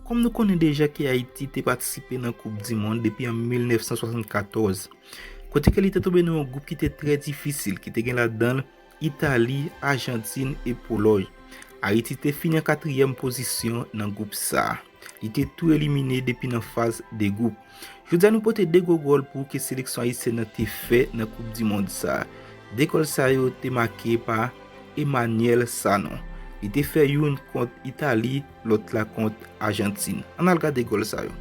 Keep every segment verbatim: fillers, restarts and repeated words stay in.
Kòm nou konnen deja ke Ayiti te patisipe nan Koup di Mond depi an mil nèf san swasannkatòz, kote ke li te tonbe nan yon gwoup ki te trè difisil, ki te gen ladan l Itali, Ajantin e Polòy. Ayiti te fini an katriyèm pozisyon nan gwoup sa a. Li te tou elimine depi nan faz de gwoup. Jodi a nou pote de gwo gòl pou ke seleksyon ayisyèn nan te fè nan Koup di Mond sa a. De gòl sa yo te make pa Emmanuel Sanon. Li te fè youn kont Itali, lòt la kont Ajantin. Ann al gade gòl sa yo.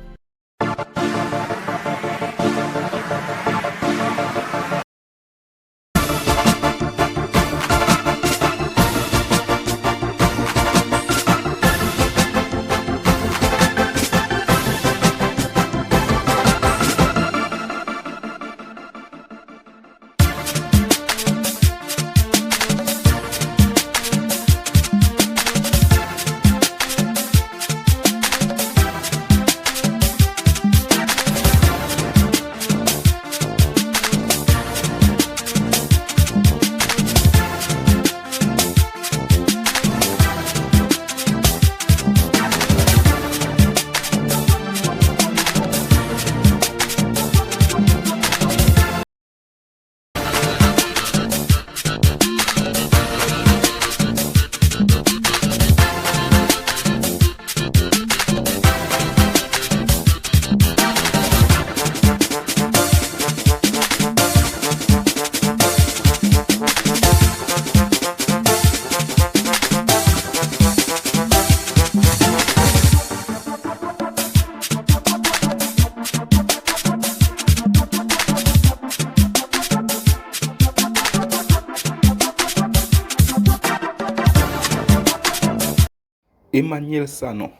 Emmanuel Sanon,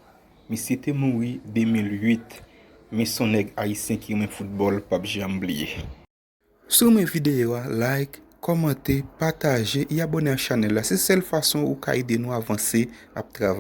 misye te mouri de mil uit, men se yon nèg ayisyen ki renmen foutbòl p ap janm bliye. Si w renmen videyo a, like, kòmante, pataje e abòne ak chanèl la. Se sèl fason ou ka ede nou avanse ap travay.